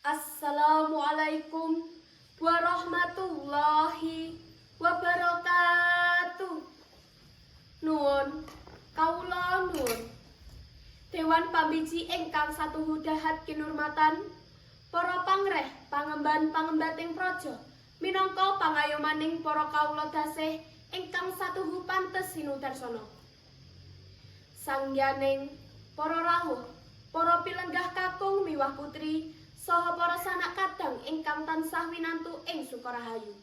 Assalamualaikum warahmatullahi wabarakatuh. Nuwun, kawula nuwun. Dewan pambiji ingkang satuhu dahat kinurmatan, para pangreh, pangemban pangembating praja, minangka pangayomaning para kawula dasih ingkang satuhu pantes sinudarsana. Sangyaning para rawuh, para pilenggah kakung miwah putri, saha para sanak kadang ingkang tansah winantu ing Sukarahayu.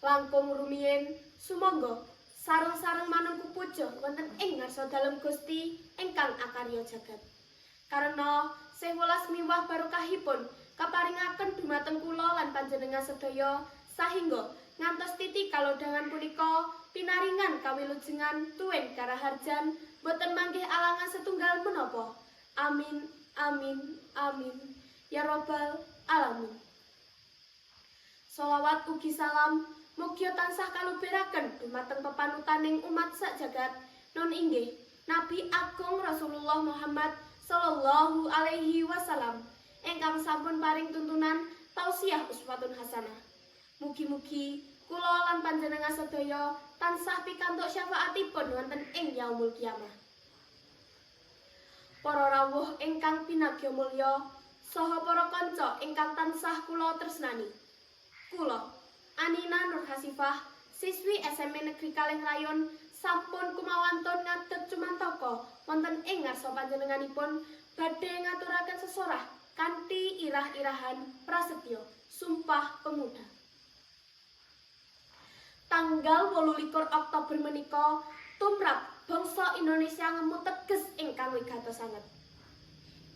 Langkung rumiyin sumangga sareng-sareng manungku puja wonten ing ngarsa dalem Gusti ingkang akarya jagat. Karena sih welas miwah barokahipun kaparingaken dumateng kula lan panjenengan sedaya sahingga ngantos titi kalodhangan punika pinaringan kawilujengan tuwin karaharjan boten manggih alangan setunggal menapa. Amin, amin, amin, ya robbal alamin. Solawat ugi salam mugia tansah kaluberaken dumateng pepanutaning umat sak jagat, nun inggih Nabi Agung Rasulullah Muhammad sallallahu alaihi wasallam ingkang sampun paring tuntunan tausiah uswatun hasanah. Mugi-mugi kula lan panjenengan sedaya tansah pikantuk syafaatipun wonten ing yaumul kiamah. Para rawuh ingkang pinagya mulya saha para kanca ingkang tansah kula tresnani. Kula Anina Nur Hasifah, siswi SMP Negeri Kalih Rayon, sampun kumawantun ngadeg cumantaka wonten ing ngarsa panjenenganipun badhe ngaturaken sesorah kanthi irah-irahan prasetya Sumpah Pemuda. Tanggal 28 Oktober menika tumrap bangsa Indonesia ngemut teges ingkang wigatos sanget.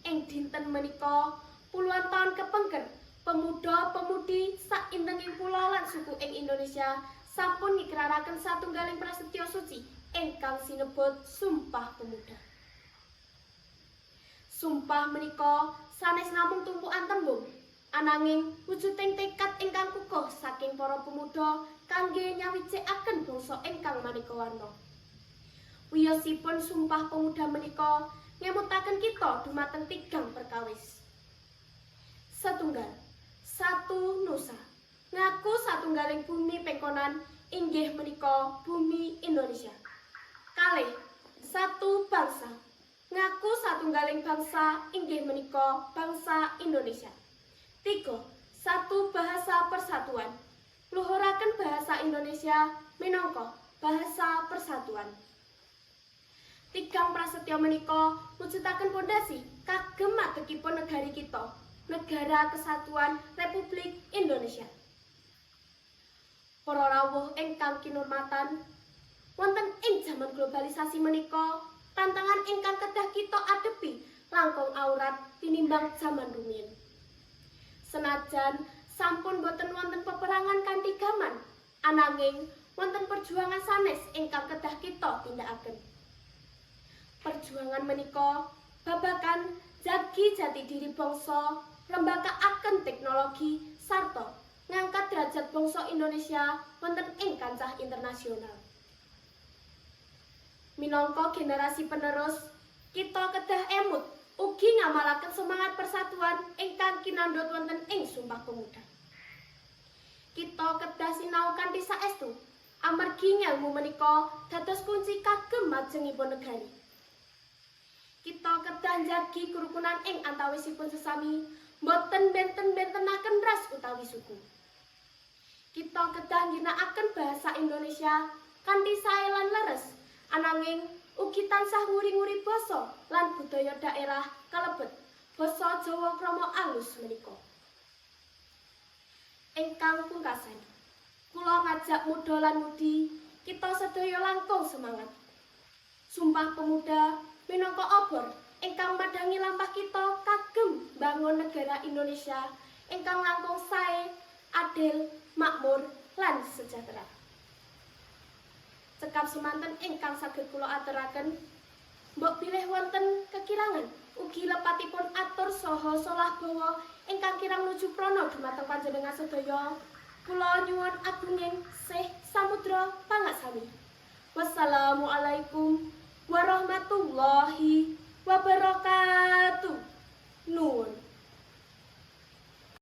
Ing dinten menika puluhan tahun kepengker pemuda-pemudi saindenging pulau lan suku ing Indonesia sampun ngikraraken satunggaling prasetya suci ingkang sinebut Sumpah Pemuda. Sumpah menika sanes namung tumpukan tembung, ananging wujuding tekad ingkang kukuh saking para pemuda kangge nyawijikaken bangsa ingkang maneka warna. Wiyosipun Sumpah Pemuda menika ngemutaken kita dumateng tigang perkawis. Setunggal, satu nusa. Ngaku satunggaling bumi pengkonan, inggih menika bumi Indonesia. Kalih, satu bangsa. Ngaku satunggaling bangsa, inggih menika bangsa Indonesia. Tiga, satu bahasa persatuan. Luhuraken bahasa Indonesia minangka bahasa persatuan. Tigang prasetya menika mujudaken pondasi kagem madegipun negari kita, Negara Kesatuan Republik Indonesia. Para rawuh ingkang kinurmatan, wonten ing jaman globalisasi menika tantangan ingkang kedah kita adepi langkung awrat tinimbang jaman rumiyin. Senajan sampun boten wonten peperangan kanthi gaman, ananging wonten perjuangan sanes ingkang kedah kita tindakaken. Perjuangan menika babagan jagi jati diri bangsa, rembakakaken teknologi, sarta ngangkat derajat bangsa Indonesia wonten ing kancah internasional. Minangka generasi penerus, kita kedah emut ugi ngamalaken semangat persatuan ingkang kinandhut wonten ing Sumpah Pemuda. Kita kedah sinau kanthi saestu, amargi ngelmu menika dados kunci kagem majengipun negari. Kita kedah njagi kerukunan ing antawisipun sesami, boten benten-bentenaken ras utawi suku. Kita kedah ngginakaken bahasa Indonesia kanthi sae lan leres, ananging ugi tansah nguri-nguri basa lan budaya daerah kalebet basa Jawa krama alus menika. Ingkang pungkasan, kula ngajak muda lan mudi kita sedaya langkung semangat. Sumpah Pemuda minangka obor ingkang madhangi lampah kita kagem bangun negara Indonesia ingkang langkung sae, adil, makmur, lan sejahtera. Cekap semanten ingkang saged kula aturaken. Mbok bilih wonten kekirangan ugi lepatipun atur saha solah bawa ingkang kirang nuju prana dumateng panjenengan sedaya. Kula nyuwun agunging sih samudra pangaksami. Wassalamualaikum warahmatullahi wabarakatuh.